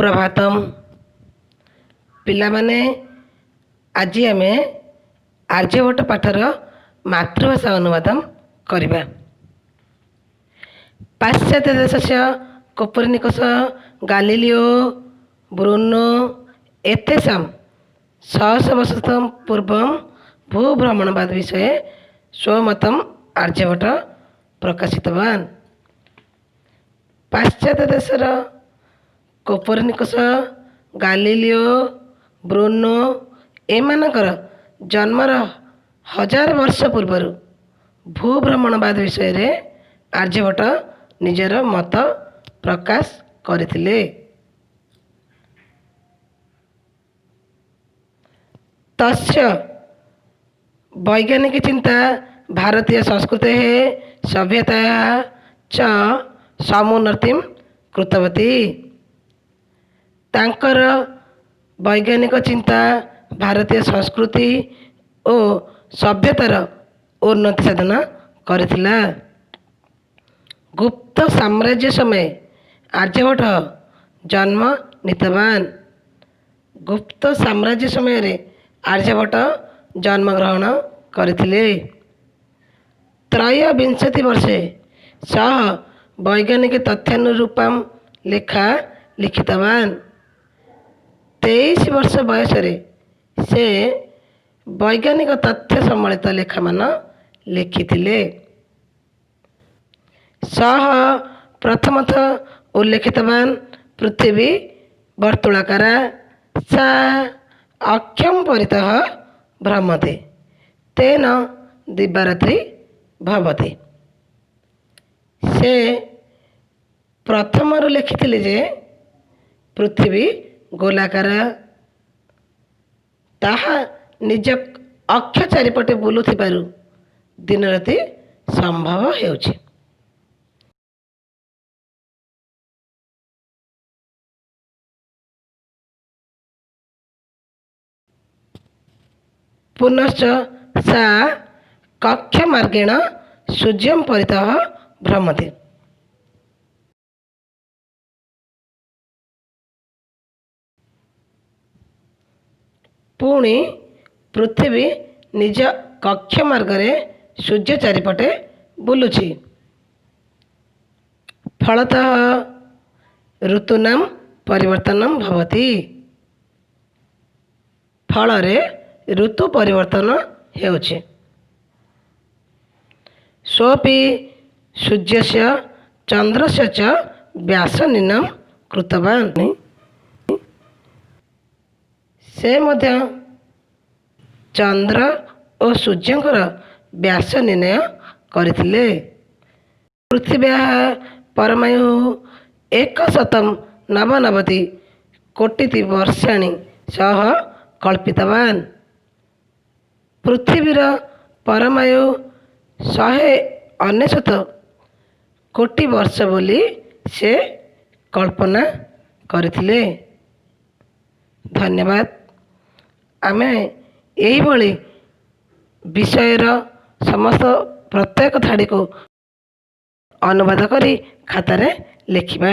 ସୁପ୍ରଭାତମ୍। ପିଲାମାନେ, ଆଜି ଆମେ ଆର୍ଯ୍ୟଭଟ୍ଟ ପାଠର ମାତୃଭାଷା ଅନୁବାଦ କରିବା। ପାଶ୍ଚାତ୍ୟ ଦେଶସ୍ୟ କୋପର୍ନିକସ, ଗାଲିଲିଓ, ବ୍ରୁନୋ ଏତେଷାಂ ସହସ୍ର ବର୍ଷ ପୂର୍ବಂ ଭୂଭ୍ରମଣବାଦ ବିଷୟରେ ସ୍ୱମତମ୍ ଆର୍ଯ୍ୟଭଟ୍ଟ ପ୍ରକାଶିତବାନ୍। ପାଶ୍ଚାତ୍ୟ ଦେଶର କୋପର୍ନିକସ, ଗାଲିଲିଓ, ବ୍ରୁନୋ ଏମାନଙ୍କର ଜନ୍ମର ହଜାର ବର୍ଷ ପୂର୍ବରୁ ଭୂଭ୍ରମଣବାଦ ବିଷୟରେ ଆର୍ଯ୍ୟଭଟ୍ଟ ନିଜର ମତ ପ୍ରକାଶ କରିଥିଲେ। ତସ୍ୟ ବୈଜ୍ଞାନିକ ଚିନ୍ତା ଭାରତୀୟ ସଂସ୍କୃତେଃ ସଭ୍ୟତାୟାଃ ଚ ସମୁନ୍ନତିಂ କୃତବତୀ। ତାଙ୍କର ବୈଜ୍ଞାନିକ ଚିନ୍ତା ଭାରତୀୟ ସଂସ୍କୃତି ଓ ସଭ୍ୟତାର ଉନ୍ନତି ସାଧନ କରିଥିଲା। ଗୁପ୍ତ ସାମ୍ରାଜ୍ୟ ସମୟେ ଆର୍ଯ୍ୟଭଟ୍ଟ ଜନ୍ମ ନୀତବାନ୍। ଗୁପ୍ତ ସାମ୍ରାଜ୍ୟ ସମୟରେ ଆର୍ଯ୍ୟଭଟ୍ଟ ଜନ୍ମଗ୍ରହଣ କରିଥିଲେ। ତ୍ରୟୋବିଂଶତି ବର୍ଷେ ସହ ବୈଜ୍ଞାନିକ ତଥ୍ୟାନୁରୂପାಂ ଲେଖା ଲିଖିତବାନ୍। 23 ବର୍ଷ ବୟସରେ ସେ ବୈଜ୍ଞାନିକ ତଥ୍ୟ ସମ୍ବଳିତ ଲେଖାମାନ ଲେଖିଥିଲେ। ସହ ପ୍ରଥମତଃ ଉଲ୍ଲେଖିତବାନ୍ ପୃଥିବୀ ବର୍ତ୍ତୁଳାକାରା ସା ଅକ୍ଷಂ ପରିତଃ ଭ୍ରମତି, ତେନ ଦିବାରାତ୍ରି ଭବତି। ସେ ପ୍ରଥମରୁ ଲେଖିଥିଲେ ଯେ ପୃଥିବୀ ଗୋଲାକାର, ତାହା ନିଜ ଅକ୍ଷ ଚାରିପଟେ ବୁଲୁଥିବାରୁ ଦିନରାତି ସମ୍ଭବ ହେଉଛି। ପୁନଶ୍ଚ ସା କକ୍ଷମାର୍ଗେଣ ସୂର୍ଯ୍ୟಂ ପରିତଃ ଭ୍ରମତି। ପୁଣି ପୃଥିବୀ ନିଜ କକ୍ଷ ମାର୍ଗରେ ସୂର୍ଯ୍ୟ ଚାରିପଟେ ବୁଲୁଛି। ଫଳତଃ ଋତୁନାମ ପରିବର୍ତ୍ତନମ ଭବତି। ଫଳରେ ଋତୁ ପରିବର୍ତ୍ତନ ହେଉଛି। ସୋପି ସୂର୍ଯ୍ୟସ୍ୟ ଚନ୍ଦ୍ରସ୍ୟ ଚ ବ୍ୟାସ ନିର୍ଣ୍ଣୟ କୃତବାନ୍। ସେ ମଧ୍ୟ ଚନ୍ଦ୍ର ଓ ସୂର୍ଯ୍ୟଙ୍କର ବ୍ୟାସ ନିର୍ଣ୍ଣୟ କରିଥିଲେ। ପୃଥିବ୍ୟାଃ ପରମାୟୁଃ ଏକଶତମ୍ ନବନବତି କୋଟିତି ବର୍ଷାଣି ସହ କଳ୍ପିତବାନ୍। ପୃଥିବୀର ପରମାୟୁ 199 କୋଟି ବର୍ଷ ବୋଲି ସେ କଳ୍ପନା କରିଥିଲେ। ଧନ୍ୟବାଦ। ଆମେ ଏହିଭଳି ବିଷୟର ସମସ୍ତ ପ୍ରତ୍ୟେକ ଧାଡ଼ିକୁ ଅନୁବାଦ କରି ଖାତାରେ ଲେଖିବା।